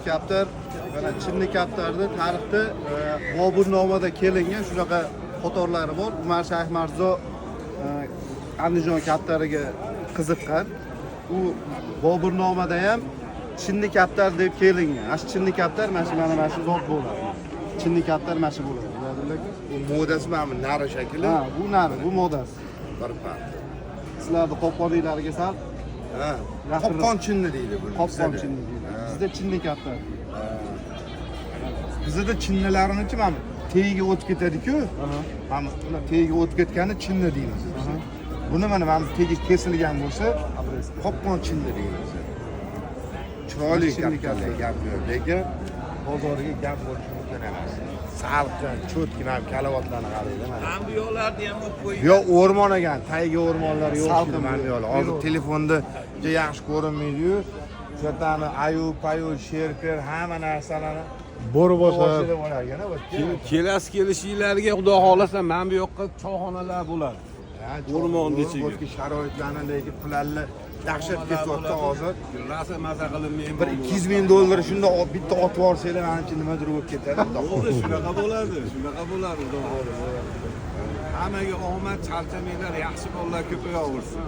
Kaptar, mana chinni kaptarni tarixda Boburnomada kelingan shunaqa qatorlari bor. Umar Shayx Mirzo Andijon kaptariga qiziqqan. U Boburnomada ham chinni kaptar deb kelingan. Ana shu chinni kaptar mana shu mana shu zot bo'ladi. Chinni kaptar mana shu bo'ladi. Biladinglar? Bu modasi mana bu nari shakli. Ha, bu nari, bu modasi. Bir par. Sizlarni qopqonliklariga sal Ha. Yaqinroq. Qopqon chinni deydi buni. Qopqon bizada. chinni deydi. Bizda chinni kaptar. Bizada chinnilarinichi mana bu tagiga o'tib ketadi-ku. Mana bular tagiga o'tib ketgani chinni deymiz biz. Buni mana bu tegi kesilgan bo'lsa, qopqon chinni deymiz. Chiroyli Chinni kaptarlar, kaptar. Gap yo'q. Lekin bozoriga gap bo'lishi mumkin emas. Salqin, чётко mana kalavotlarni qaranglar mana. Mana bu yoqlarni ham olib qo'ying. Bu yoq o'rmon ekan, tayga o'rmonlar yo'q. Salqin Mana bu bu yoqlar. Hozir telefonda juda yaxshi ko'rinmaydi-yu. Shu yerda ayu, payu, sher-per hamma narsalarni Bo'ri bosar. boshida bo'lar ekan, bu yerda. Kelasi kelishinglarga, xudo xohlasa, mana bu yoqqa choyxonalar bo'ladi. Ha, O'rmonni ichiga. Bu yerga sharoitlarni lekin pullarni dahshat ketyapti hozir. Rosa maza qilib mehmon. Bir 200 ming dollar shunda bitta otib yuborsanglar, manimcha nimadir bo'lib ketadi. Bo'ldi, shunaqa bo'ladi, shunaqa bo'ladi, xudo xohlasa. Hammaga omad, charchamanglar, yaxshi bolalar ko'payaversin.